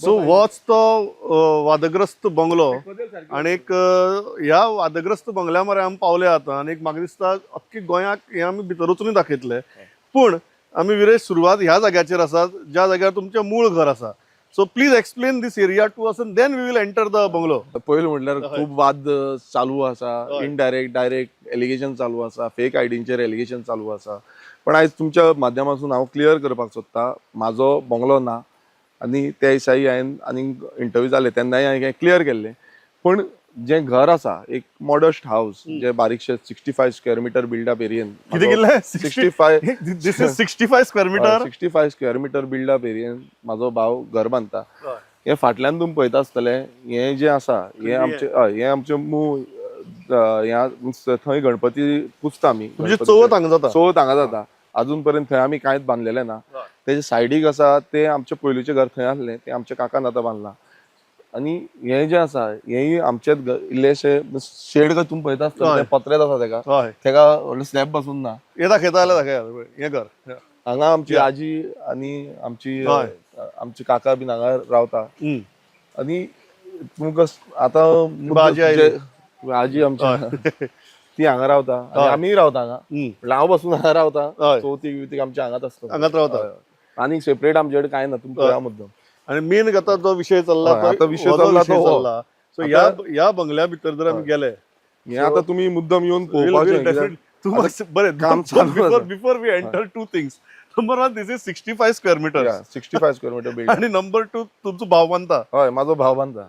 So होच तो वादग्रस्त बंगलो आणीक ह्या वादग्रस्त बंगल्या मरे आमी पावले आतां. आनीक म्हाका दिसता अख्खी गोंयाक हें आमी भितर वचूनय दाखयतले, पूण आमी विरेश सुरवात ह्या जाग्याचेर आसा ज्या जाग्यार तुमचें मूळ घर आसा. So please explain this area to us and then we will enter the bungalow. पयलीं म्हटल्यार खूब वाद चालू आसा. इनडायरेक्ट, डायरेक्ट एलिगेशन चालू आसा, फेक आयडींचेर एलिगेशन चालू आसा. पण आयज तुमच्या माध्यमातून हांव क्लियर करपाक सोदता, म्हाजो बंगलो ना. आनी त्या दिसाय हांवें आनीक इंटरव्यू जाले तेन्नाय हांवें क्लियर केल्लें. पूण जें घर आसा, एक मॉडस्ट हावस, जे बारीकशे 65 square meter built-up एरियेन. कितें कितलें? 65. This is 65 square meter? 65 square meter built-up एरियेन म्हाजो भाव घर बांदता. हे फाटल्यान तुमी पळयता आसतले, हें जें आसा हें आमचें, हय, हें आमचें मूळ ह्या थंय गणपती पुजता आमी. तुमची चवथ हांगा जाता? चवथ हांगा जाता. अजून पर्यंत थंय आमी कांयच बांदलेलें ना. तेजे सायडीक आसा ते आमचें पयलूचें घर थंय आसलें, तें आमच्या काकान आतां बांदलां. आनी हें जें आसा हेंय आमचेंच इल्लेशें शेड तुमी पळयता आसतले, तें पत्रेच आसा तेका. तेका व्हडलें स्लॅब बसून ना. हे दाखयता जाल्यार दाखया हें घर. हांगा आमची आजी आनी आमची आमचे काका बीन हांगा रावता. आनी तुमकां आतां आजी आयली. आजी आमची ती हांगा रावता आनी आमीय रावता हांगा. म्हणल्यार हांव बसून हांगा रावता. चवथीक बिवथीक आमच्या हांगाच आसता. हांगाच रावता. हय. आनी सेपरेट आमचे कडेन कांय ना. तुमी पळया मुद्दम. आणि मेन आता जो विशय चल्ला, हय, तो आता विशय हो जो चल्ला विशय तो हो. चल्ला. सो ह्या ह्या बंगल्या भितर जर आमी गेले, हें आतां तुमी मुद्दम येवन पळोवपाचें कित्याक तूं बरें काम चालू बिफोर आसा. Before we enter, two things. Number one, this is 65 square meter. 65 square meter building. आणि नंबर टू, तुमचो भाव बांदता. हय, म्हाजो भाव बांदता.